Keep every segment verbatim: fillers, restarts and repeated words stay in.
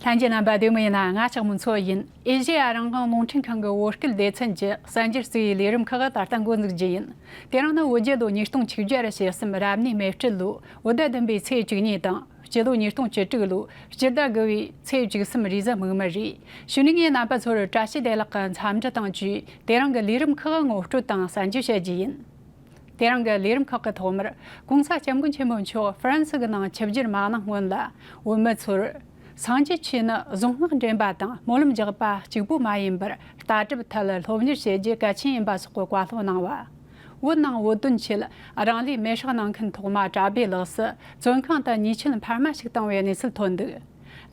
ལྷན་རྒྱས་རྣམ་པ་བདེ་མོ་ཡིན་ན། ང་ལྕགས་མོ་མཚོ་ཡིན། ཨེ་ཤེ་ཡ་རང་དབང་རླུང་འཕྲིན་ཁང་གི་བོད་སྐད་སྡེ་ཚན་གྱི་གསར་འགྱུར་གཙོ་བོའི་ལས་རིམ་ཁག་ད་ལྟ་འགོ་འཛུགས་རྒྱུ་ཡིན། དེ་རིང་ནི་བོད་རྒྱལ་ལོ་ཉིས་སྟོང་ཆིག་བརྒྱ་རེ་ཞེ་གསུམ་རབ་གནས་མེ་སྤྲེལ་ལོ་བོད་ཟླ་བདུན་པའི་ཚེས་བཅུ་གཉིས་དང་། སྤྱི་ལོ་ཉིས་སྟོང་བཅུ་དྲུག་ལོ་སྤྱི་ཟླ་དགུ་བའི་ཚེས་བཅུ་གསུམ་རེས་གཟའ་སྨུག་མ་རེད། གཞུག་ནས་ངས་རྣམ་པ་ཚོར་བཀྲ་ཤིས་བདེ་ལེགས་ཀྱི་འཚམས་འདྲི་དང་བཅས་དེ་རིང་གི་ལས་རིམ་ཁག་ངོ་སྤྲོད་དང་གསར་འགྱུར་བཤད་རྒྱུ་ཡིན། དེ་རིང་གི་ལས་རིམ་ཁག་གི་ཐོག་མར་༸གོང་ས་༸སྐྱབས་མགོན་ཆེན་པོ་མཆོག་ཧྥ་རན་སི་གི་ནང་ཆིབས་བསྒྱུར་མ་གནང་སྔོན་ལ། བོད་མི་ཚོར་སངས་རྒྱས་ཆོས་ནི་གཟུངས་སྔགས་འདྲེན་པ་དང་སྨོན་ལམ་རྒྱག་པ་གཅིག་པུ་མ་ཡིན་པར། ལྟ་གྲུབ་ཐད་སློབ་གཉེར་བྱེད་རྒྱུ་གལ་ཆེན་ཡིན་པ་སོགས་ཀྱི་བཀའ་སློབ་གནང་བ། བོད་ནང་བོད་དོན་ཆེད་རང་ལུས་མེར་སྲེག་གནང་མཁན་ཐོག་མ་གྲྭ་པའི་ལགས་སུ་བཙོན་ཁང་དུ་ཉེས་ཆད་འཕར་མ་ཞིག་བཏང་བའི་གནས་ཚུལ་ཐོན་འདུག་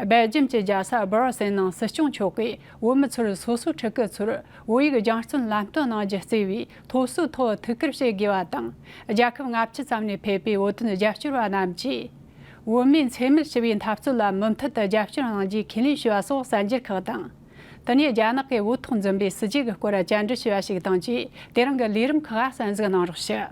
སྦེལ་ཇམ་གྱི་རྒྱལ་ས་སྦར་སེལ་ནང་སྲིད་སྐྱོང་མཆོག་གིས་བོད་མི་ཚོར་སོ་སོའི་ཕྲུ་གུ་ཚོར་བོད་ཡིག་སྦྱང་བརྩོན་ལམ་སྟོན་གནང་རྒྱུ་གཙོས་པའི་སློབ་གསོའི་ཐོག་ཐུགས་ཁུར་བྱེད་དགོས་པ་དང་། རྒྱལ་ཁབ་ལྔ་བཅུ་ཙམ་ནས་ཕེབས་པའི་བོད་དོན་རྒྱབ་སྐྱོར་བ་རྣམས་ཀྱིས། བོད་མིའི་འཚེ་མེད་ཞི་བའི་འཐབ་རྩོད་ལ་མུ་མཐུད་དུ་རྒྱབ་སྐྱོར་གནང་རྒྱུའི་ཁས་ལེན་ཞུས་པ་སོགས་གསར་འགྱུར་ཁག་དང་། དེ་ནས་རྒྱ་ནག་གིས་བོད་ཐོག་འཛིན་པའི་སྲིད་ཇུས་ཀྱི་སྐོར་བཅར་འདྲི་ཞུས་པ་ཞིག་དང་བཅས། དེ་རིང་གི་ལས་རིམ་ཁག་གསན་གཟིགས་གནང་རོགས་ཞུ།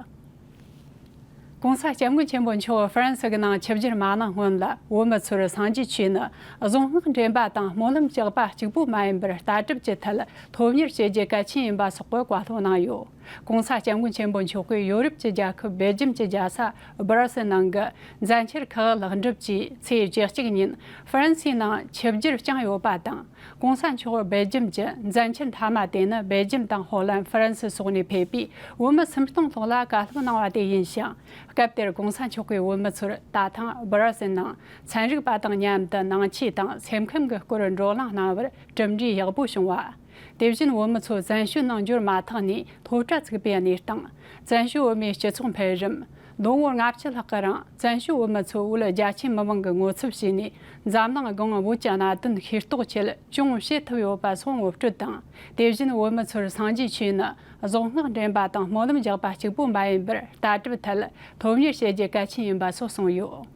༸གོང་ས་༸སྐྱབས་མགོན་ཆེན་པོ་མཆོག་ཧྥ་རན་སི་གི་ནང་ཆིབས་བསྒྱུར་མ་གནང་སྔོན་ལ། བོད་མི་ཚོར་སངས་རྒྱས་ཆོས་ནི་གཟུངས་སྔགས་འདྲེན་པ་དང་སྨོན་ལམ་རྒྱག་པ་གཅིག་པུ་མ་ཡིན་པར། ལྟ་གྲུབ་ཀྱི་ཐད་སློབ་གཉེར་བྱེད་རྒྱུ་གལ་ཆེན་ཡིན་པ་སོགས་ཀྱི་བཀའ་སློབ་གནང་ཡོད། ༸གོང་ས་༸སྐྱབས་མགོན་ཆེན་པོ་མཆོག་གིས་ཡོ་རོབ་ཀྱི་རྒྱལ་ཁབ་སྦེལ་ཇམ་གྱི་རྒྱལ་ས་སྦར་སེལ་ནང་གི་མཛད་འཆར་ཁག་ལེགས་འགྲུབ་ཀྱིས། ཚེས་བཅུ་གཅིག་ཉིན་ཧྥ་རན་སིའི་ནང་ཆིབས་བསྒྱུར་བསྐྱངས་ཡོད་པ་དང་། ༸གོང་ས་མཆོག་སྦེལ་ཇམ་གྱི་མཛད་འཆར་མཐའ་མ་དེ་ནི། སྦེལ་ཇམ་དང་ཧོ་ལན། ཧྥ་རན་སི་སོགས་ནས་ཕེབས་པའི་བོད་མི་སུམ་སྟོང་ལྷག་ལ་བཀའ་སློབ་གནང་བ་དེ་ཡིན་ཞིང་། སྐབས་དེར་༸གོང་ས་མཆོག་གིས་བོད་མི་ཚོར་ད་ཐེངས་སྦར་སེལ་ནང་ཚན་རིག་པ་དང་མཉམ་དུ་ནང་ཆོས་དང་སེམས་ཁམས་ཀྱི་སྐོར་བགྲོ་གླེང་གནང་བར་གྲུབ་འབྲས་ཡག་པོ་བྱུང་བ། དེ་བཞིན་བོད་མི་ཚོ་བཙན་བྱོལ་ནང་འབྱོར་མ་ཐག་ནས་སློབ་གྲྭ་བཙུགས་པའི་གནས་སྟངས། བཙན་བྱོལ་བོད་མིའི་སྤྱི་ཚོགས་འཕེལ་རིམ། ལོ་ངོ་ལྔ་བཅུ་ལྷག་གི་རིང་བཙན་བྱོལ་བོད་མི་ཚོ་བོད་རྒྱ་ཆེའི་མི་མང་གི་ངོ་ཚབ་བྱས་ནས། འཛམ་གླིང་སྒང་བོད་ཀྱི་གནད་དོན་ཤེས་རྟོགས་ཆེད་ཅུང་བྱེད་ཐུབ་ཡོད་པ་སོགས་ངོ་སྤྲོད་དང་། དེ་བཞིན་བོད་མི་ཚོར་སངས་རྒྱས་ཆོས་ནི་གཟུངས་སྔགས་འདྲེན་པ་དང་སྨོན་ལམ་རྒྱག་པ་གཅིག་པུ་མ་ཡིན་པར། ལྟ་གྲུབ་ཐད་སློབ་གཉེར་བྱེད་རྒྱུ་གལ་ཆེན་ཡིན་པ་སོགས་གསུངས་ཡོད།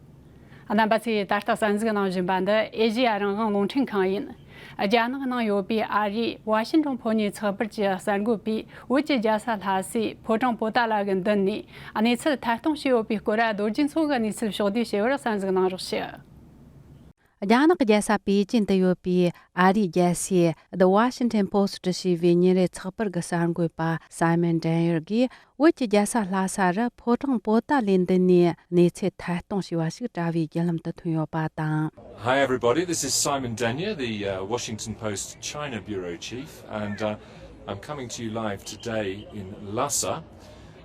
རྣམ་པ་ཚོས་ད་ལྟ་གསན་གཟིགས་གནང་བཞིན་པ་འདི་ཨེ་ཤེ་ཡ་རང་དབང་རླུང་འཕྲིན་ཁང་ཡིན། རྒྱ་ནག་ནང་ཡོད་པའི་ཨ་རིའི་ཝ་ཤིན་ཏོན་ཕོ་ཉའི་ཚགས་པར་གྱི་གསར་འགོད་པས་བོད་ཀྱི་རྒྱལ་ས་ལྷ་སའི་ཕོ་བྲང་པོ་ཏཱ་ལ་གི་མདུན་ནས་གནས་ཚུལ་ཐད་གཏོང་བྱས་ཡོད་པའི་སྐོར། རྡོ་རྗེ་མཚོ་གིས་གནས་ཚུལ་ཕྱོགས་བསྡུས་བྱས་པར་གསན་གཟིགས་གནང་རོགས་ཞུ། རྒྱ་ནག་རྒྱལ་ས་པེ་ཅིན་དུ་ཡོད་པའི་ཨ་རིའི་རྒྱལ་སའི་The Washington Post ཞེས་པའི་ཉིན་རེའི་ཚགས་པར་གྱི་གསར་འགོད་པ་Simon Denyer གིས། བོད་ཀྱི་རྒྱལ་ས་ལྷ་ས་རུ་ཕོ་བྲང་པོ་ཏཱ་ལའི་མདུན་ནས་གནས་ཚུལ་ཐད་གཏོང་བྱས་པ་ཞིག་དྲ་བའི་བརྒྱུད་ལམ་དུ་ཐོན་ཡོད་པ་དང་། Hi everybody, this is Simon Denyer, the uh, Washington Post China Bureau Chief, and uh, I'm coming to you live today in Lhasa,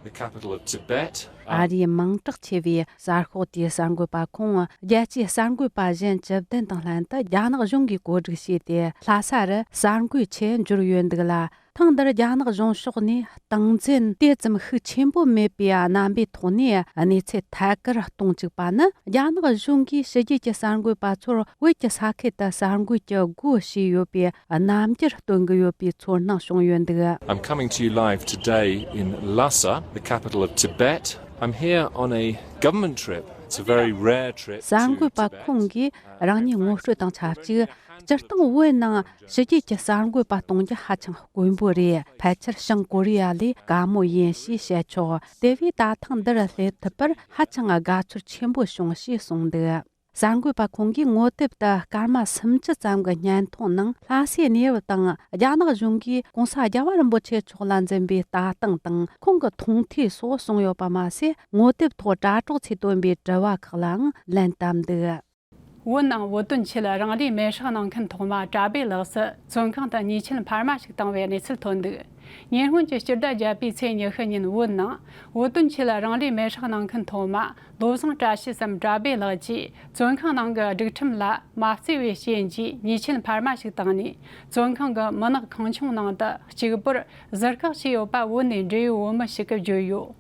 the capital of Tibet. ཨ་རིའི་མིང་གྲགས་ཆེ་བའི་གསར་ཤོག་དེའི་གསར་འགོད་པ་ཁོང་རྒྱལ་སྤྱིའི་གསར་འགོད་པ་གཞན་བཅུ་བདུན་དང་ལྷན་དུ་རྒྱ་ནག་གཞུང་གིས་བཀོད་སྒྲིག་བྱས་ཏེ། ལྷ་ས་རུ་གསར་འགོད་ཆེད་འབྱོར་ཡོད་འདུག་ལ། ཐེངས་འདིར་རྒྱ་ནག་གཞུང་ཕྱོགས་ནས་སྟངས་འཛིན་དེ་ཙམ་ཤུགས་ཆེན་པོ་མེད་པའི་རྣམ་པའི་ཐོག་ནས་གནས་ཚུལ་ཐད་ཀར་གཏོང་བཅུག་པ་ནི། རྒྱ་ནག་གཞུང་གིས་ཕྱི་རྒྱལ་གྱི་གསར་འགོད་པ་ཚོར་བོད་ཀྱི་ས་ཁུལ་དུ་གསར་འགོད་ཀྱི་སྒོ་ཕྱེས་ཡོད་པའི་རྣམ་འགྱུར་སྟོན་གྱི་ཡོད་པའི་ཚོར་སྣང་བྱུང་ཡོད་འདུག I'm coming to you live today in Lhasa, the capital of Tibet. I'm here on a government trip. It's a very rare trip to Tibet. གསར་འགོད་པ་ཁོང་གིས་རང་ཉིད་ངོ་སྤྲོད་དང་ཆབས་ཅིག་སྤྱིར་བཏང་བོད་ནང་ཕྱི་རྒྱལ་གྱི་གསར་འགོད་པ་གཏོང་རྒྱུ་ཧ་ཅང་དཀོན་པོ་རེད། ཕལ་ཆེར་བྱང་ཀོ་རི་ཡ་ལས་དཀའ་མོ་ཡིན་ཞེས་བཤད་ཆོག་དེ་བས་ད་ཐེངས་འདིར་སླེབས་ཐུབ་པར་ཧ་ཅང་དགའ་ཚོར་ཆེན་པོ་བྱུང་ཞེས་གསུངས་འདུག་གསར་འགོད་པ་ཁོང་གིས་ངོ་དེབ་དུ་སྐར་མ་སུམ་ཅུ་ཙམ་གྱི་བརྙན་ཐུང་ནང་། ལྷ་སའི་གནས་བབ་དང་རྒྱ་ནག་གཞུང་གིས་༸གོང་ས་༸རྒྱལ་བ་རིན་པོ་ཆེ་མཆོག་ལ་འཛིན་པའི་ལྟ་སྟངས་དང་ཁོང་གི་མཐོང་ཐོས་སོགས་གསུངས་ཡོད་པ་མ་ཟད། ངོ་དེབ་ཐོག་དྲ་གྲོགས་ཚོས་བཏོན་པའི་དྲི་བ་ཁག་ལའང་ལན་བཏབ་འདུག་བོད་ནང་བོད་དོན་ཆེད་རང་ལུས་མེར་སྲེག་གནང་མཁན་ཐོག་མ་གྲྭ་པའི་ལགས་སུ་བཙོན་ཁང་དུ་ཉེས་ཆད་འཕར་མ་ཞིག་བཏང་བའི་གནས་ཚུལ་ཐོན་འདུག་ཉེ་སྔོན་གྱི་སྤྱི་ཟླ་བརྒྱད་པའི་ཚེས་ཉི་ཤུ་ཉིན་བོད་ནང་བོད་དོན་ཆེད་རང་ལུས་མེར་སྲེག་གནང་མཁན་ཐོག་མ་བློ་བཟང་བཀྲ་ཤིས་སམ་གྲྭ་པའི་ལགས་ཀྱིས་བཙོན་ཁང་ནང་གི་སྒྲིག་ཁྲིམས་ལ་མ་བརྩི་བའི་རྐྱེན་གྱིས་ཉེས་ཆད་འཕར་མ་ཞིག་བཏང་ནས། བཙོན་ཁང་གི་མུན་ནག་ཁང་ཆུང་ནང་དུ་གཅིག་པུར་ཟུར་བཀག་བྱས་ཡོད་པ་བོད་ནས་འབྲེལ་ཡོད་བོད་མི་ཞིག་གིས་བརྗོད་ཡོད།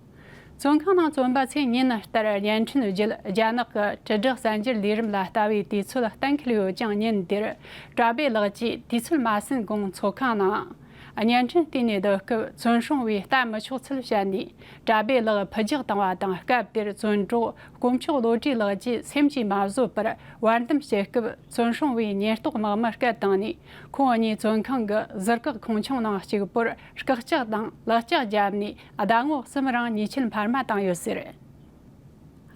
བཙོན་ཁང་ནང་བཙོན་པ་ཚོས་ཉིན་ལྟར་བརྙན་འཕྲིན་བརྒྱུད་རྒྱ་ནག་གི་དྲིལ་བསྒྲགས་གསར་འགྱུར་ལས་རིམ་ལ་ལྟ་བའི་དུས་ཚོད་གཏན་འཁེལ་ཡོད་ཀྱང་། ཉིན་དེར་གྲྭ་པའི་ལགས་ཀྱིས་དུས་ཚོད་མ་ཟིན་གོང་ཚོགས་ཁང་ནང་བརྙན་འཕྲིན་བལྟས་ནས་སྡོད་སྐབས་བཙོན་སྲུང་བས་ལྟ་མི་ཆོག་ཚུལ་བཤད་ནས། གྲྭ་པའི་ལགས་ཕུད་རྒྱག་བཏང་བ་དང་། སྐབས་དེར་བཙོན་གྲོགས་དཀོན་མཆོག་བློ་གྲོས་ལགས་ཀྱིས་སེམས་ཀྱིས་མ་བཟོད་པར་བར་འདུམ་བྱེད་སྐབས། བཙོན་སྲུང་བས་ཉེན་རྟོག་དམག་མི་སྐད་བཏང་ནས། ཁོང་གཉིས་བཙོན་ཁང་གི་ཟུར་བཀག་ཁང་ཆུང་ནང་གཅིག་པུར་བཀག་ཆ་དང་ལག་ལྕགས་བརྒྱབ་ནས་ཟླ་ངོ་གསུམ་རིང་ཉེས་ཆད་འཕར་མ་བཏང་ཡོད་ཟེར།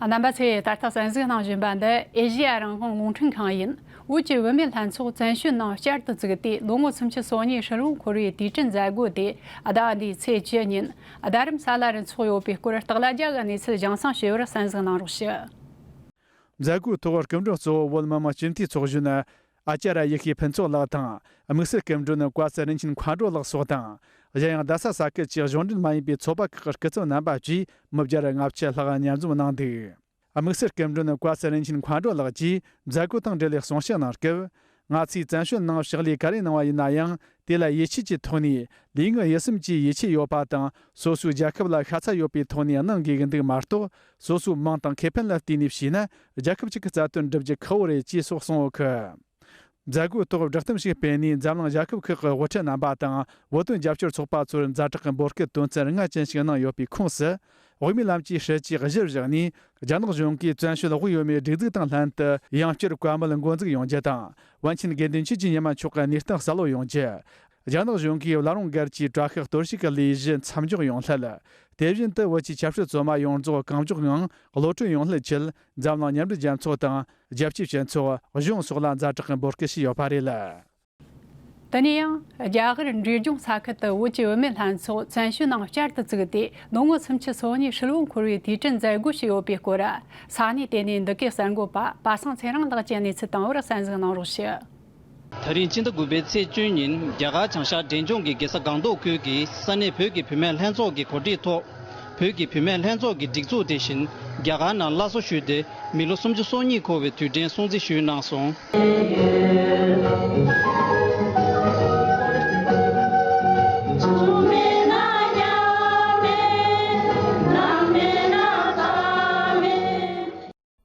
རྣམ་པ་ཚོས་ད་ལྟ་གསན་གཟིགས་གནང་བཞིན་པ་འདི་ཨེ་ཤེ་ཡ་རང་དབང་རླུང་འཕྲིན་ཁང་ཡིན། བོད་ཀྱི་བུད་མེད་ལྷན་ཚོགས་བཙན་བྱོལ་ནང་བསྐྱར་དུ་བཙུགས་ཏེ་ལོ་ངོ་སུམ་ཅུ་སོ་གཉིས་ཧྲིལ་བོ་འཁོར་བའི་དུས་དྲན་མཛད་སྒོ་དེ་ཟླ་བ་འདིའི་ཚེས་བཅུ་ཉིན་རྡ་རམ་ས་ལ་རུ་འཚོགས་ཡོད་པའི་སྐོར་སྟག་ལྷ་རྒྱལ་གྱིས་གནས་ཚུལ་རྒྱང་སྲིང་ཞུས་པར་གསན་གཟིགས་གནང་རོགས་ཞུ། མཛད་སྒོའི་ཐོག་སྐུ་མགྲོན་གཙོ་བོ་བོད་མི་མང་སྤྱི་འཐུས་ཚོགས་གཞོན་ཨ་ཅཱརྱ་ཡེ་ཤེས་ཕུན་ཚོགས་ལགས་དང་། དམིགས་བསལ་སྐུ་མགྲོན་བཀའ་ཟུར་རིན་ཆེན་མཁའ་འགྲོ་ལགས་སོགས་དང་། གཞན་ཡང་རྡ་ས་ས་ཁུལ་གྱི་གཞུང་འབྲེལ་མ་ཡིན་པའི་ཚོགས་པ་ཁག་གི་སྐུ་ཚབ་རྣམ་པ་བཅས་མི་བརྒྱ་ལྔ་བཅུ་ལྷག་མཉམ་འཛོམས་གནང་འདུག། དམིགས་བསལ་སྐུ་མགྲོན་བཀའ་ཟུར་རིན་ཆེན་མཁའ་འགྲོ་ལགས་ཀྱིས་མཛད་སྒོ་དང་འབྲེལ་ལས་གསུང་བཤད་གནང་སྐབས། ང་ཚོས་བཙན་བྱོལ་ནང་ཕྱག་ལས་ག་རེ་གནང་བ་ཡིན་ན་ཡང་། དེ་ལ་ཡིད་ཆེས་ཀྱི་ཐོག་ནས་ལུས་ངག་ཡིད་གསུམ་གྱིས་ཡིད་ཆེས་ཡོད་པ་དང་། སོ་སོའི་རྒྱལ་ཁབ་ལ་ཤ་ཚ་ཡོད་པའི་ཐོག་ནས་གནང་དགོས་ཀྱི་འདུག་མ་གཏོགས། སོ་སོའི་མིང་དང་ཁེ་ཕན་ལ་བརྟེན་ནས་བྱས་ན་རྒྱལ་ཁབ་ཅིག་གི་རྩ་དོན་སྒྲུབ་རྒྱུ་ཁག་པོ་རེད་ཅེས་སོགས་གསུངས་ཡོད་གི། མཛད་སྒོའི་ཐོག་བསྒྲགས་གཏམ་ཞིག་སྤེལ་ནས་འཛམ་གླིང་རྒྱལ་ཁབ་ཁག་གི་དབུ་ཁྲིད་རྣམ་པ་དང་བོད་དོན་རྒྱབ་སྐྱོར་ཚོགས་པ་ཚོར་ཛ་དྲག་གི་འབོད་སྐུལ་དོན་ཚན་ལྔ་ཅན་ཞིག་གནང་ཡོད་པའི་ཁོངས་སུ། དབུ་མའི་ལམ་གྱི་སྲིད་བྱུས་གཞིར་བཞག་ནས་རྒྱ་ནག་གཞུང་གིས་བཙན་བྱོལ་དབུས་བོད་མིའི་སྒྲིག་འཛུགས་དང་ལྷན་དུ་ཡང་བསྐྱར་བཀའ་མོལ་འགོ་འཛུགས་ཡོང་རྒྱུ་དང་། པཎ་ཆེན་དགེ་འདུན་ཆོས་ཀྱི་ཉི་མ་མཆོག་གི་གནས་སྟངས་གསལ་བོ་ཡོང་རྒྱུ། རྒྱ་ནག་གཞུང་གིས་བླ་རུང་སྒར་གྱི་དྲག་ཤུགས་གཏོར་བཤིག་གི་ལས་གཞི་མཚམས་འཇོག་ཡོང་སླད། དེ་བཞིན་དུ་བོད་ཀྱི་ཆབ་སྲིད་བཙོན་མ་ཡོངས་རྫོགས་གང་མགྱོགས་ངང་གློད་གྲོལ་ཡོང་སླད་ཆེད་འཛམ་གླིང་མཉམ་འབྲེལ་རྒྱལ་ཚོགས་དང་རྒྱལ་སྤྱིའི་སྤྱི་ཚོགས་གཞུང་སོགས་ལ་ཛ་དྲག་གི་འབོད་སྐུལ་ཞུས་ཡོད་པ་རེད། དེ་ནས་ཡང་རྒྱ་གར་འབྲས་ལྗོངས་ས་ཁུལ་དུ་བོད་ཀྱི་བུད་མེད་ལྷན་ཚོགས་བཙན་བྱོལ་ནང་བསྐྱར་དུ་བཙུགས་ཏེ་ལོ་ངོ་སུམ་ཅུ་སོ་གཉིས་ཧྲིལ་བོ་འཁོར་བའི་དུས་དྲན་མཛད་སྒོ་ཞིག་ཡོད་པའི་སྐོར། ས་གནས་དེ་ནས་འདི་གའི་གསར་འགོད་པ་པ་སངས་ཚེ་རིང་ལགས་ཀྱིས་གནས་ཚུལ་བཏང་བར་གསན་གཟིགས་གནང་རོགས་ཞུ། ད་རིང་སྤྱི་ཟླ་དགུ་པའི་ཚེས་བཅུ་ཉིན་རྒྱ་གར་བྱང་ཤར་འབྲས་ལྗོངས་ཀྱི་རྒྱལ་ས་སྒང་ཏོག་ཁུལ་གྱི་ས་གནས་བོད་ཀྱི་བུད་མེད་ལྷན་ཚོགས་ཀྱི་གོ་སྒྲིག་ཐོག་བོད་ཀྱི་བུད་མེད་ལྷན་ཚོགས་ཀྱི་སྒྲིག་འཛུགས་དེ་བཞིན་རྒྱ་གར་ནང་སླར་གསོ་ཞུས་ཏེ་མི་ལོ་སུམ་ཅུ་སོ་གཉིས་འཁོར་བའི་དུས་དྲན་སྲུང་བརྩི་ཞུས་གནང་སོང་།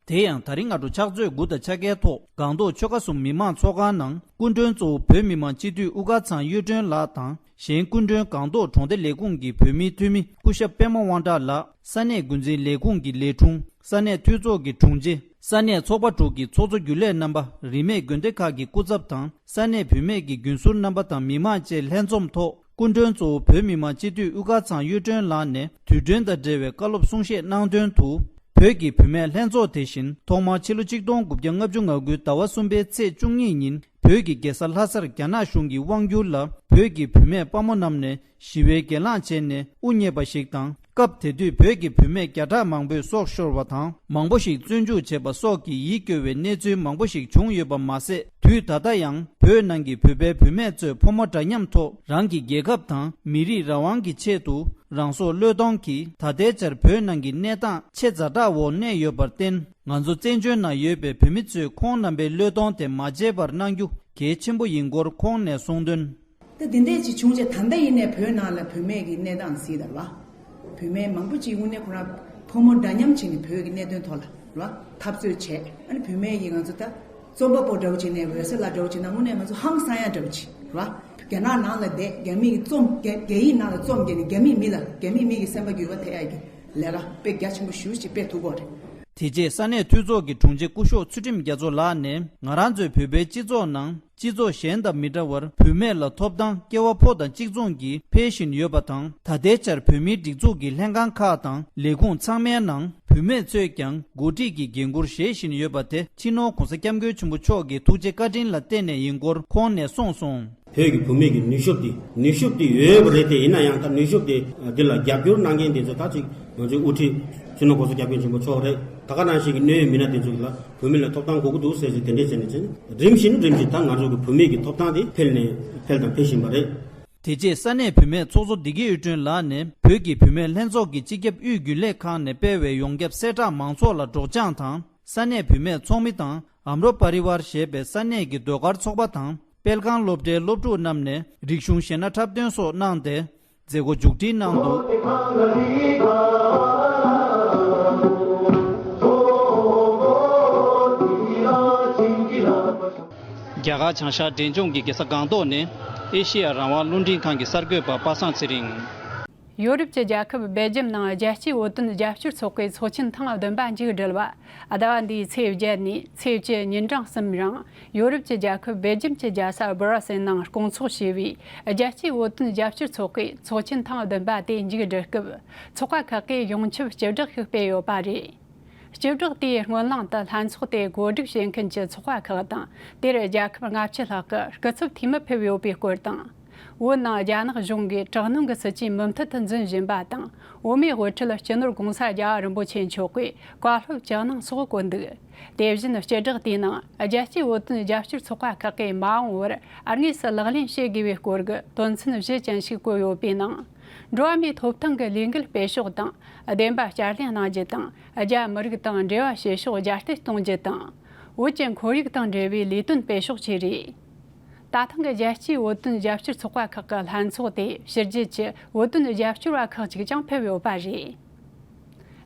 དེ་ཡང་ད་རིང་སྔ་དྲོ་ཕྱག་ཚོད་དགུ་དང་ཕྱེད་ཀའི་ཐོག་སྒང་ཏོག་ཆོལ་ཁ་གསུམ་མི་མང་ཚོགས་ཁང་ནང་སྐུ་མགྲོན་གཙོ་བོ་བོད་མི་མང་སྤྱི་འཐུས་དབུ་དཀར་ཚང་གཡུ་སྒྲོན་ལགས་དང་། གཞན་སྐུ་མགྲོན་སྒང་ཏོག་གྲོང་སྡེ་ལས་ཁུངས་ཀྱི་བོད་མིའི་འཐུས་མི་སྐུ་ཞབས་པད་མ་དབང་གྲགས་ལགས། ས་གནས་འགོ་འཛིན་ལས་ཁུངས་ཀྱི་ལས་དྲུང་། ས་གནས་འཐུས་ཚོགས་ཀྱི་དྲུང་ཆེ། ས་གནས་ཚོགས་པ་དྲུག་གི་ཚོགས་གཙོ་རྒྱུན་ལས་རྣམ་པ། རིས་མེད་དགོན་སྡེ་ཁག་གི་སྐུ་ཚབ་དང་། ས་གནས་བུད་མེད་ཀྱི་རྒྱུན་ཟུར་རྣམ་པ་དང་མི་མང་བཅས་ལྷན་འཛོམས་ཐོག་སྐུ་མགྲོན་གཙོ་བོ་བོད་མི་མང་སྤྱི་འཐུས་དབུ་དཀར་ཚང་གཡུ་སྒྲོན་ལགས་ནས་དུས་དྲན་དང་འབྲེལ་བའི་བཀའ་སློབ་གསུང་བཤད་གནང་དོན་དུ། བོད་ཀྱི་བུད་མེད་ལྷན་ཚོགས་དེ་བཞིན་ཐོག་མར་ཕྱི་ལོ་ཆིག་སྟོང་དགུ་བརྒྱ་ལྔ་བཅུ་ང་དགུའི་ཟླ་བ་གསུམ་པའི་ཚེས་བཅུ་གཉིས་ཉིན་བོད་ཀྱི་རྒྱལ་ས་ལྷ་སར་རྒྱ་ནག་གཞུང་གི་དབང་བསྒྱུར་ལ་བོད་ཀྱི་བུད་མེད་དཔའ་མོ་རྣམས་ནས་ཞི་བའི་གྱེན་ལངས་བྱས་ནས་དབུ་བརྙེས་པ་ཞིག་དང་། སྐབས་དེ་དུས་བོད་ཀྱི་བུད་མེད་བརྒྱ་ཕྲག་མང་པོས་སྲོག་ཤོར་བ་དང་། མང་པོ་ཞིག་བཙོན་འཇུག་བྱས་པ་སོགས་ཀྱི་ཡིད་སྐྱོ་བའི་གནས་ཚུལ་མང་པོ་ཞིག་བྱུང་ཡོད་པ་མ་ཟད། དུས་ད་ལྟ་ཡང་བོད་ནང་གི་བོད་པའི་བུད་མེད་ཚོས་ཕོ་མོ་འདྲ་མཉམ་ཐོག་རང་གི་རྒྱལ་ཁབ་དང་མི་རིགས་རང་དབང་གི་ཆེད་དུ་རང་སྲོག་བློས་གཏོང་གིས་ད་ལྟའི་ཆར་བོད་ནང་གི་གནས་སྟངས་ཆེས་ཛ་དྲག་འོག་གནས་ཡོད་པར་བརྟེན། ང་ཚོ་བཙན་བྱོལ་ནང་ཡོད་པའི་བོད་མི་ཚོས་ཁོང་རྣམ་པའི་བློས་གཏོང་དེ་མ་བརྗེད་པར་གནང་རྒྱུ་གལ་ཆེན་པོ་ཡིན་སྐོར་ཁོང་ནས་གསུངས་དོན། ད་དེ་འདྲས་ཅིག་བྱུང་རྗེས་ད་ལྟ་ཡིན་ནའི་བོད་ནང་ལ་བུད་མེད་ཀྱི་གནས་སྟངས་གཟིགས་དང་བ། བུད་མེད་མང་པོ་ཅིག་དངོས་གནས་ཁོ་རང་ཕོ་མོ་འདྲ་མཉམ་བྱས་ནས་བོད་ཀྱི་གནད་དོན་ཐོག་ལ་ར་འཐབ་རྩོད་བྱས། ཨ་ནི་བུད་མེད་ཀྱི་ང་ཚོ་ད་རྩོམ་པ་པོ་འདྲ་བོ་བྱས་ནས་འོད་ཟེར་ལགས་འདྲ་བོ་བྱས་ན་དངོས་གནས་ང་ཚོ་ཧང་སང་ཡ་འདྲ་བོ་ཅིག་ར། རྒྱ་ནག་ནང་ལ་བསྡད་རྒྱ་མི་གི་རྩོམ་རྒྱ་རྒྱ་ཡིག་ནང་ལ་རྩོམ་རྒྱག་ནས་རྒྱ་མི་མི་ལ་རྒྱ་མི་མི་གི་སེམས་པ་འགུལ་བ་ཐེབས་ཡ་གི་ལས་ཀ་དཔེ་རྒྱ་ཆེན་པོ་ཞེ་པོ་ཅིག་སྤེལ་ཐུབ་ཀྱི་ཡོད་རེད། དེ་རྗེས་ས་གནས་འཐུས་ཚོགས་ཀྱི་དྲུང་ཆེ་སྐུ་ཞབས་ཚུལ་ཁྲིམས་རྒྱ་མཚོ་ལགས་ནས་ང་རང་ཚོའི་བོད་པའི་སྤྱི་ཚོགས་ནང་སྤྱི་ཚོགས་གཞན་དང་མི་འདྲ་བར་བུད་མེད་ལ་ཐོབ་ཐང་སྐྱེ་བ་ཕོ་དང་གཅིག་མཚུངས་ཀྱིས་འཕེལ་བཞིན་ཡོད་པ་དང་། ད་ལྟའི་ཆར་བོད་མིའི་སྒྲིག་འཛུགས་ཀྱི་ལྷན་ཁང་ཁག་དང་ལས་ཁུངས་ཚང་མའི་ནང་བུད་མེད་ཚོས་ཀྱང་འགོ་ཁྲིད་ཀྱི་འགན་འཁུར་བཞེས་བཞིན་ཡོད་པ་དེ་སྤྱི་ནོར་༸གོང་ས་༸སྐྱབས་མགོན་ཆེན་པོ་མཆོག་གི་ཐུགས་རྗེ་བཀའ་དྲིན་ལ་བརྟེན་ནས་ཡིན་སྐོར་ཁོང་ནས་གསུངས་སོང་། བོད་ཀྱི་བུད་མེད་ཀྱི་ནུས་ཤུགས་འདི་ནུས་ཤུགས་འདི་ཡོད་པ་རེད་དེ། ཡིན་ན་ཡང་ད་ནུས་ཤུགས་འདི་འདི་ལ་རྒྱབ་སྐྱོར་གནང་མཁན་དེ་ཚོ་ད་ཅིག་ང་ཚོའི་དབུ་ཁྲིད་སྤྱི་ནོར་༸གོང་ས་༸སྐྱབས་མགོན་ཆེན་པོ་མཆོག་རེད། ད་ག་ནང་བཞིན་གྱི་གནད་ཡོད་མི་སྣ་དེ་ཚོ་གི་ལ་བུད་མེད་ལ་ཐོབ་ཐང་དགོས་ཀྱི་འདུག་ཟེར་ཞིག་དེ་འདྲས་བྱས་ནས་བྱས་རིམ་བཞིན་རིམ་བཞིན་ད་ང་ཚོ་གི་བུད་མེད་ཀྱི་ཐོབ་ཐང་དེ་འཕེལ་ནས་འཕེལ་དང་འཕེལ་བཞིན་པ་རེད། དེ་རྗེས་ས་གནས་བུད་མེད་ཚོགས་གཙོ་བདེ་སྐྱིད་གཡུ་སྒྲོན་ལགས་ནས་བོད་ཀྱི་བུད་མེད་ལྷན་ཚོགས་ཀྱི་སྤྱི་ཁྱབ་དབུས་རྒྱུན་ལས་ཁང་ནས་སྤེལ་བའི་ཡོངས་ཁྱབ་གསལ་བསྒྲགས་མང་ཚོགས་ལ་སྒྲོག་སྦྱང་དང་། ས་གནས་བུད་མེད་ཚོགས་མི་དང་ཨམ་རོ་པ་རི་ཝར་ཞེས་པའི་ས་གནས་ཀྱི་ཟློས་གར་ཚོགས་པ་དང་། དཔལ་ཁང་སློབ་གྲྭའི་སློབ་ཕྲུག་རྣམས་ནས་རིག་གཞུང་གཞས་སྣ་འཁྲབ་སྟོན་སོགས་གནང་སྟེ། མཛད་སྒོ་མཇུག་སྒྲིལ་གནང་འདུག། རྒྱ་གར་བྱང་ཤར་འབྲས་ལྗོངས་ཀྱི་རྒྱལ་ས་སྒང་ཏོག་ནས་ཨེ་ཤེ་ཡ་རང་དབང་རླུང་འཕྲིན་ཁང་གི་གསར་འགོད་པ་པ་སངས་ཚེ་རིང་། ཡོ་རོབ་ཀྱི་རྒྱལ་ཁབ་སྦེལ་ཇམ་ནང་རྒྱལ་སྤྱིའི་བོད་དོན་རྒྱབ་སྐྱོར་ཚོགས་པའི་ཚོགས་ཆེན་ཐེངས་བདུན་པ་མཇུག་བསྒྲིལ་བ། ཟླ་བ་འདིའི་ཚེས་བརྒྱད་ནས་ཚེས་བཅུ་ཉིན་གྲངས་གསུམ་རིང་ཡོ་རོབ་ཀྱི་རྒྱལ་ཁབ་སྦེལ་ཇམ་གྱི་རྒྱལ་ས་སྦུ་ར་སེལ་ནང་སྐོང་ཚོགས་བྱས་པའི་རྒྱལ་སྤྱིའི་བོད་དོན་རྒྱབ་སྐྱོར་ཚོགས་པའི་ཚོགས་ཆེན་ཐེངས་བདུན་པ་དེ་མཇུག་བསྒྲིལ་སྐབས། ཚོགས་པ་ཁག་གིས་ཡོངས་ཁྱབ་སྤྱི་བསྒྲགས་ཤིག་སྤེལ་ཡོད་པ་རེད། སྤྱི་བསྒྲགས་དེའི་སྔོན་ལངས་དུ་ལྷན་ཚོགས་དེ་གོ་སྒྲིག་བྱེད་མཁན་གྱི་ཚོགས་པ་ཁག་དང་། དེར་རྒྱལ་ཁབ་ལྔ་བཅུ་ལྷག་གི་སྐུ་ཚབ་འཐུས་མི་ཕེབས་ཡོད་པའི་སྐོར་དང་། བོད་ནང་རྒྱ་ནག་གཞུང་གིས་དྲག་གནོན་གྱི་སྲིད་ཇུས་མུ་མཐུད་དུ་འཛིན་བཞིན་པ་དང་། བོད་མིའི་དབུ་ཁྲིད་སྤྱི་ནོར་༧གོང་ས་༧རྒྱལ་བ་རིན་པོ་ཆེ་མཆོག་གིས་བཀའ་སློབ་ཅི་གནང་སོགས་བཀོད་འདུག་དེ་བཞིན་སྤྱི་བསྒྲགས་དེའི་ནང་རྒྱལ་སྤྱིའི་བོད་དོན་རྒྱབ་སྐྱོར་ཚོགས་པ་ཁག་གིས་མ་འོངས་པར་དངོས་སུ་ལག་ལེན་བྱེད་དགོས་པའི་སྐོར་གྱི་དོན་ཚན་བཞི་ཅན་ཞིག་བཀོད་ཡོད་པའི་ནང་། འགྲོ་བ་མིའི་ཐོབ་ཐང་གི་ལས་འགུལ་སྤེལ་ཕྱོགས་དང་། བདེན་པ་བསྐྱར་ལེན་གནང་རྒྱུ་དང་། རྒྱ་མི་རིགས་དང་འབྲེལ་བ་བྱེད་ཕྱོགས་རྒྱ་སྐྱེད་གཏོང་རྒྱུ་དང་། བོད་ཀྱི་ཁོར་ཡུག་དང་འབྲེལ་བའི་ལས་དོན་སྤེལ་ཕྱོགས་བཅས་རེད། ད་ཐེངས་ཀྱི་རྒྱལ་སྤྱིའི་བོད་དོན་རྒྱབ་སྐྱོར་ཚོགས་པ་ཁག་གི་ལྷན་ཚོགས་དེ་ཕྱི་རྒྱལ་གྱི་བོད་དོན་རྒྱབ་སྐྱོར་བ་ཁག་ཅིག་ཀྱང་ཕེབས་ཡོད་པ་རེད།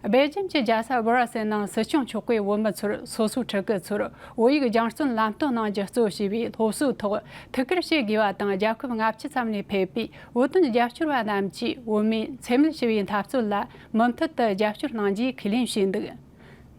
སྦེལ་ཇམ་གྱི་རྒྱལ་ས་སྦུ་ར་སེལ་ནང་སྲིད་སྐྱོང་མཆོག་གིས་བོད་མི་ཚོར་སོ་སོའི་ཕྲུ་གུ་ཚོར་བོད་ཡིག་སྦྱང་བརྩོན་ལམ་སྟོན་གནང་རྒྱུ་གཙོ་བྱས་པའི་སློབ་གསོའི་ཐོག་ཐུགས་ཁུར་བྱེད་དགོས་པ་དང་། རྒྱལ་ཁབ་ལྔ་བཅུ་ཙམ་ནས་ཕེབས་པའི་བོད་དོན་རྒྱབ་སྐྱོར་བ་རྣམས་ཀྱིས་བོད་མིའི་འཚེ་མེད་ཞི་བའི་འཐབ་རྩོད་ལ་མུ་མཐུད་དུ་རྒྱབ་སྐྱོར་གནང་རྒྱུའི་ཁས་ལེན་བྱས་འདུག་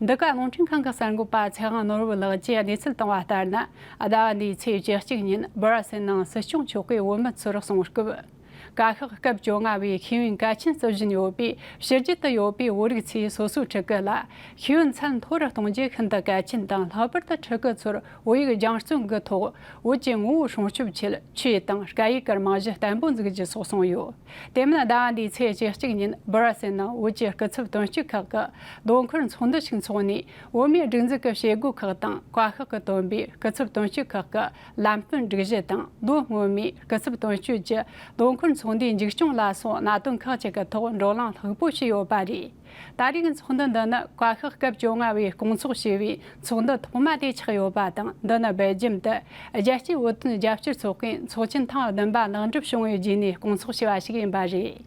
འདི་ག་རླུང་འཕྲིན་ཁང་གི་གསར་འགོད་པ་ཚེ་དབང་ནོར་བུ་ལགས་ཀྱིས་གནས་ཚུལ་བཏང་བ་ལྟར་ན། ཟླ་བ་འདིའི་ཚེས་བཅུ་གཅིག་ཉིན་སྦུ་ར་སེལ་ནང་སྲིད་སྐྱོང་མཆོག་གིས་བོད་མི་ཚོར་གསུངས་སྐབས། བཀའ་ཤག་སྐབས་བཅོ་ལྔ་བའི་ཤེས་ཡོན་གལ་ཆེན་བརྩི་བཞིན་ཡོད་པས། ཕྱི་རྒྱལ་དུ་ཡོད་པའི་བོད་རིགས་ཚོས་སོ་སོའི་ཕྲུ་གུ་ལ་ཤེས་ཡོན་ཚད་མཐོ་རུ་གཏོང་རྒྱུ་ཤིན་ཏུ་གལ་ཆེན་དང་། ལྷག་པར་དུ་ཕྲུ་གུ་ཚོར་བོད་ཡིག་སྦྱང་བརྩོན་གྱི་ཐོག་བོད་ཀྱི་ངོ་བོ་སྲུང་སྐྱོབ་ཆེད་ཆོས་དང་སྐད་ཡིག་གི་རྨང་གཞི་བརྟན་པོ་འཛུགས་རྒྱུ་སོགས་གསུངས་ཡོད། དེ་མིན་ཟླ་བ་འདིའི་ཚེས་བཅུ་གཅིག་ཉིན་སྦུ་ར་སེལ་ནང་བོད་ཀྱི་སྐུ་ཚབ་དོན་གཅོད་ཁག་གི་ལོ་འཁོར་ཚོགས་འདུ་ཞིག་འཚོགས་ནས། བོད་མིའི་སྒྲིག་འཛུགས་ཀྱི་བྱེད་སྒོ་ཁག་དང་། བཀའ་ཤག་གིས་བཏོན་པའི་སྐུ་ཚབ་དོན་གཅོད་ཁག་གི་ལམ་སྟོན་སྒྲིག་གཞི་དང་། ལོ་སྔོན་མའི་སྐུ་ཚབ་དོན་གཅོད་ཀྱི་ལོ་འཁོར་ཚོགས་འདུའི་མཇུག་སྐྱོང་ལ་སོགས་གནད་དོན་ཁག་ཅིག་གི་ཐོག་བགྲོ་གླེང་ལྷུག་པོ་བྱས་ཡོད་པ་རེད། ད་རེས་ཀྱི་ཚོགས་འདུ་འདི་ནི་བཀའ་ཤག་སྐབས་བཅོ་ལྔ་བས་སྐོང་ཚོགས་བྱས་པའི་ཚོགས་འདུ་ཐོག་མ་དེ་ཆགས་ཡོད་པ་དང་། འདི་ནི་སྦེལ་ཇམ་དུ་རྒྱལ་སྤྱིའི་བོད་དོན་རྒྱབ་སྐྱོར་ཚོགས་པའི་ཚོགས་ཆེན་ཐེངས་བདུན་པ་ལེགས་འགྲུབ་བྱུང་བའི་རྗེས་ནས་སྐོང་ཚོགས་བྱས་པ་ཞིག་ཡིན་པ་རེད།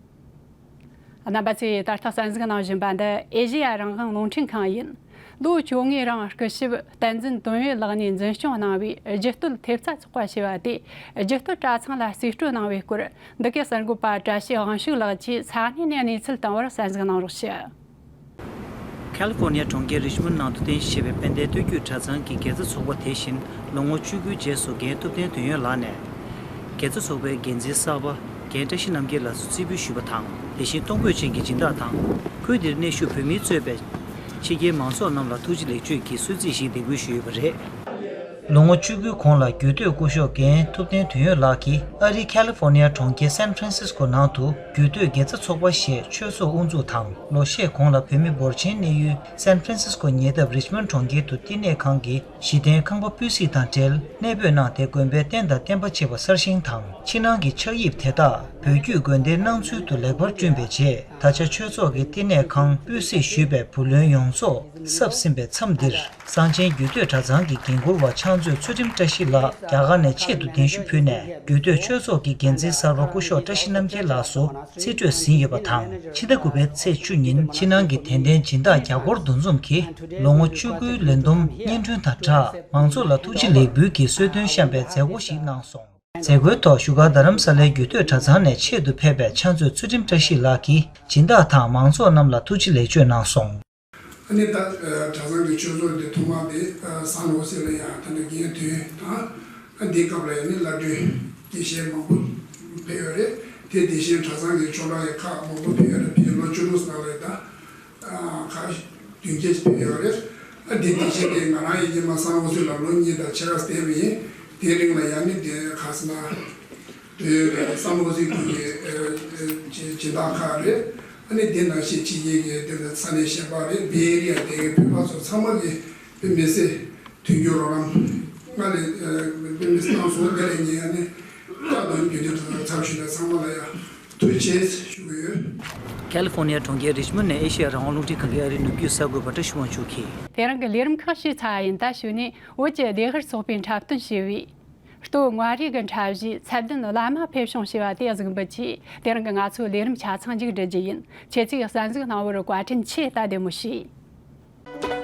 རྣམ་པ་ཚོས་ད་ལྟ་གསན་གཟིགས་གནང་བཞིན་པ་འདི་ཨེ་ཤེ་ཡ་རང་དབང་རླུང་འཕྲིན་ཁང་ཡིན། ལོ་བཅོ་ལྔའི་རིང་སྐུ་ཞབས་བསྟན་འཛིན་དོན་ཡོད་ལགས་ནས་འཛིན་སྐྱོང་གནང་བའི་རྒྱུད་སྟོད་ཐེབས་རྩ་ཚོགས་པ་ཞེས་པ་དེ་རྒྱུད་སྟོད་གྲྭ་ཚང་ལ་རྩིས་སྤྲོད་གནང་བའི་སྐོར། འདི་གའི་གསར་འགོད་པ་བཀྲ་ཤིས་དབང་ཕྱུག་ལགས་ཀྱིས་ས་གནས་ནས་གནས་ཚུལ་བཏང་བར་གསན་གཟིགས་གནང་རོགས་ཞུ། ཁ་ལི་ཧྥོ་ནི་ཡ་གྲོང་ཁྱེར་རིཆ་མོན་ནང་དུ་རྟེན་གཞི་བྱས་པའི་དཔལ་ལྡན་སྟོད་རྒྱུད་གྲྭ་ཚང་གི་དགེ་རྩ་ཚོགས་པ་དེ་བཞིན་ལོ་ངོ་བཅུ་དགུའི་རྗེས་སུ་རྒན་ཐུབ་བསྟན་དོན་ཡོད་ལགས་ནས། དགེ་རྩ་ཚོགས་པའི་འགན་འཛིན་གསར་པ་རྒན་བཀྲ་ཤིས་རྣམ་རྒྱལ་ལགས་སུ་རྩིས་འབུལ་ཞུས་པ་དང་། དེ་བཞིན་གཏོང་ཕོད་ཅན་གྱི་སྦྱིན་བདག་དང་། ཁུལ་འདིར་གནས་བཞུགས་བོད་མིས་གཙོས་པའི་ཕྱི་རྒྱལ་མང་ཚོགས་རྣམས་ལ་ཐུགས་རྗེ་ལེགས་བརྗོད་ཀྱི་གསོལ་ཚིགས་ཤིག་འདེགས་འབུལ་ཞུས་ཡོད་པ་རེད། ལོ་ངོ་བཅུ་དགུའི་གོང་ལ་རྒྱུད་སྟོད་སྐུ་ཞབས་རྒན་ཐུབ་བསྟན་དོན་ཡོད་ལགས་ཀྱིས་ཨ་རིའི་ཁ་ལི་ཧྥོ་ནི་ཡ་གྲོང་ཁྱེར་སན་ཧྥ་རན་སིས་ཀོ་ནང་དུ་རྒྱུད་སྟོད་དགེ་རྩ་ཚོགས་པ་ཞེས་ཆོས་ཚོགས་དབུ་འཛུགས་དང་། ལོ་ཤས་གོང་ལ་བོད་མི་འབོར་ཆེན་གནས་ཡུལ་སན་ཧྥ་རན་སིས་ཀོ་ཉེ་འདབས་རིཆ་མོན་གྲོང་ཁྱེར་དུ་བསྟི་གནས་ཁང་གི་གཞི་རྟེན་ཁང་པ་སྤུས་གཟིགས་དང་འབྲེལ་གནས་སྤོས་གནང་སྟེ། དགོན་པའི་རྟེན་དང་བརྟེན་པ་བཅས་པ་གསར་བཞེངས་དང་། ཕྱི་ནང་གི་ཕྱག་དབྱིབས་དེ་དག་བོད་བརྒྱུད་དགོན་སྡེའི་ནང་ཚུལ་དུ་ལེགས་པར་བསྐྲུན་པའི་རྗེས། ད་ཆ་ཆོས་ཚོགས་ཀྱི་བསྟི་གནས་ཁང་སྤུས་གཟིགས་ཞུས་པའི་བུ་ལོན་ཡོངས་རྫོགས་གསབ་ཟིན་པའི་མཚམས་འདིར། གསང་ཆེན་རྒྱུད་སྟོད་གྲྭ་ཚང་གི་འགན་འཁུར་བ་ཕྱག་མཛོད་ཚུལ་ཁྲིམས་བཀྲ་ཤིས་ལགས་རྒྱ་གར་ནས་ཆེད་དུ་གདན་ཞུ་ཕུལ་ནས། རྒྱུད་སྟོད་ཆོས་ཚོགས་ཀྱི་འགན་འཛིན་གསར་པ་སྐུ་ཞབས་བཀྲ་ཤིས་རྣམ་རྒྱལ་ལགས་སུ་རྩིས་སྤྲོད་ཟིན་ཡོད་པ་དང་། ཕྱི་ཟླ་དགུ་པའི་ཚེས་བཅུ་ཉིན་ཕྱི་ནང་གི་དད་ལྡན་སྦྱིན་བདག་བརྒྱ་སྐོར་འདུ་འཛོམས་ཀྱིས་ལོ་ངོ་བཅུ་དགུའི་ལས་བསྡོམས་སྙན་སྒྲོན་དང་སྦྲགས། མང་ཚོགས་ལ་ཐུགས་རྗེ་ལེགས་འབུལ་གྱི་གསོལ་སྟོན་བཤམས་པའི་མཛད་སྒོ་ཞིག་གནང་སོང་། མཛད་སྒོའི་ཐོག་བཞུགས་སྒར་རྡ་རམ་ས་ལའི་རྒྱུད་སྟོད་གྲྭ་ཚང་ནས་ཆེད་དུ་ཕེབས་པའི་ཕྱག་མཛོད་ཚུལ་ཁྲིམས་བཀྲ་ཤིས་ལགས་ཀྱིས་སྦྱིན་བདག་དང་མང་ཚོགས་རྣམས་ལ་ཐུགས་རྗེ་ལེགས་བརྗོད་གནང་སོང་། ཨ་ནི་ད་གྲྭ་ཚང་གི་ཆོས་ཚོགས་འདི་ཐོག་མ་དེ་སང་ལོ་ཟེར་ལ་ཡང་ད་ནི་རྒན་དོན་དང་། ཨ་འདིའི་སྐབས་ལ་ཡང་ནི་བླ་སྤྲུལ་དགེ་བཤེས་མང་པོ་ཕེབས་ཡོད་རེད། དེ་དེ་བཞིན་གྲྭ་ཚང་གི་ཆོས་གྲྭ་ཡི་ཁག་མང་པོ་ཕེབས་ཡོད་རེད། ཕེབས་ལོ་བཅུ་དྲུག་ནང་ལ་ད་ཁག་བདུན་བརྒྱད་ཕེབས་ཡོད་རེད། ཨ་འདི་དེ་བཞིན་དེ་ང་རང་ཡི་སྔོན་མ་སང་ལོ་ཟེར་ལ་ལོ་གཉིས་དང་ཕྱེད་ཀ་བསྡད་པ་ཡིན། དེའི་རིང་ལ་ཡང་ནི་དེ་ཁ་སང་ན། དེ་བསམ་བློ་གཟིགས་སྐྱོང་གི་ཨ་ཨ་སྦྱིན་བདག་ཁག་རེད། ཨ་ནི་དེ་ནང་བཞིན་ཕྱི་རྒྱལ་གྱི་དེ་ནི་ས་གནས་གཞན་པ་རེད། བེ་ཨེ་རི་ཡ་དེ་གའི་བོད་པ་ཚོ་ཚང་མ་གི་དཔེ་མི་སྲིད་མཐུན་འགྱུར་རོགས་རམ་སྔར་ལས་ཨ་དཔེ་མི་སྲིད་གནང་སོང་། དེ་ལས་ངས་ཨ་ནི་བཀའ་དང་རྒྱུད་སྟོད་གྲྭ་ཚང་ཚབ་ཞུས་ནས་ཚང་མ་ལ་ཡང་ཐུགས་རྗེ་ཆེ་ཞུ་གི་ཡོད། ཁ་ལི་ཧྥོ་ནི་ཡ་གྲོང་ཁྱེར་རིཆ་མོན་ནས་ཨེ་ཤེ་ཡ་རང་དབང་རླུང་འཕྲིན་ཁང་གི་ཨ་རིའི་ནུབ་རྒྱུད་གསར་འགོད་པ་བཀྲ་ཤིས་དབང་ཕྱུག་གིས། དེ་རིང་གི་ལས་རིམ་ཁག་ཞིག་ཚར་བ་ཡིན། ད་གཞུག་ནས་བོད་ཀྱི་ལྡེ་ཧུར་ཚོགས་པས་འཁྲབ་སྟོན་བྱས་པའི། སྟོད་མངའ་རིས་ཀྱི་འཁྲབ་གཞས་ཚད་ལྡན་བླ་མ་ཕེབས་བྱུང་ཞེས་པ་དེ་གཟིགས་འབུལ་གྱིས། དེ་རིང་གི་ང་ཚོའི་ལས་རིམ་ཆ་ཚང་མཇུག་སྒྲིལ་རྒྱུ་ཡིན། ཁྱེད་ཚོས་གསན་གཟིགས་གནང་བར་བཀའ་དྲིན་ཆེ། ད་བདེ་མོ་བྱོས།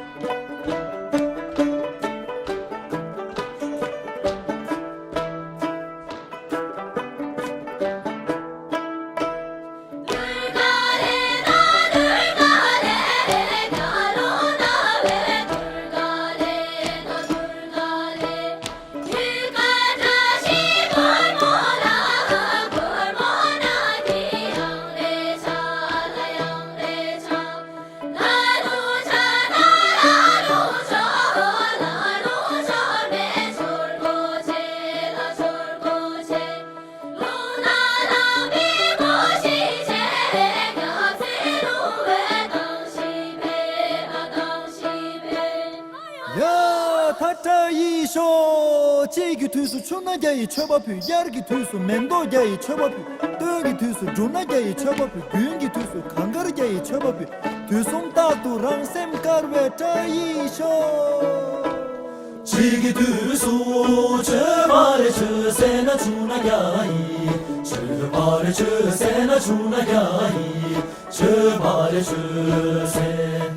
དཔྱིད་ཀྱི་དུས་སུ་ཆུ་སྣ་བརྒྱ་ཡི་མཆོད་པ་ཕུལ། དབྱར་གྱི་དུས་སུ་མེ་ཏོག་བརྒྱ་ཡི་མཆོད་པ་ཕུལ། སྟོན་གྱི་དུས་སུ་འབྲུ་སྣ་བརྒྱ་ཡི་མཆོད་པ་ཕུལ། དགུན་གྱི་དུས་སུ་གངས་དཀར་བརྒྱ་ཡི་མཆོད་པ་ཕུལ། དུས་གསུམ་རྟག་ཏུ་རང་སེམས་དཀར་བའི་བཀྲ་ཡིས་ཤོག་དཔྱིད་ཀྱི་དུས་སུ་མཆོད་པ་རེ་མཆོད་ཟེར་ན་ཆུ་སྣ་བརྒྱ་ཡིས། མཆོད་པ་རེ་མཆོད་ཟེར་ན་ཆུ་སྣ་བརྒྱ་ཡིས། མཆོད་པ་རེ་མཆོད་ཟེར།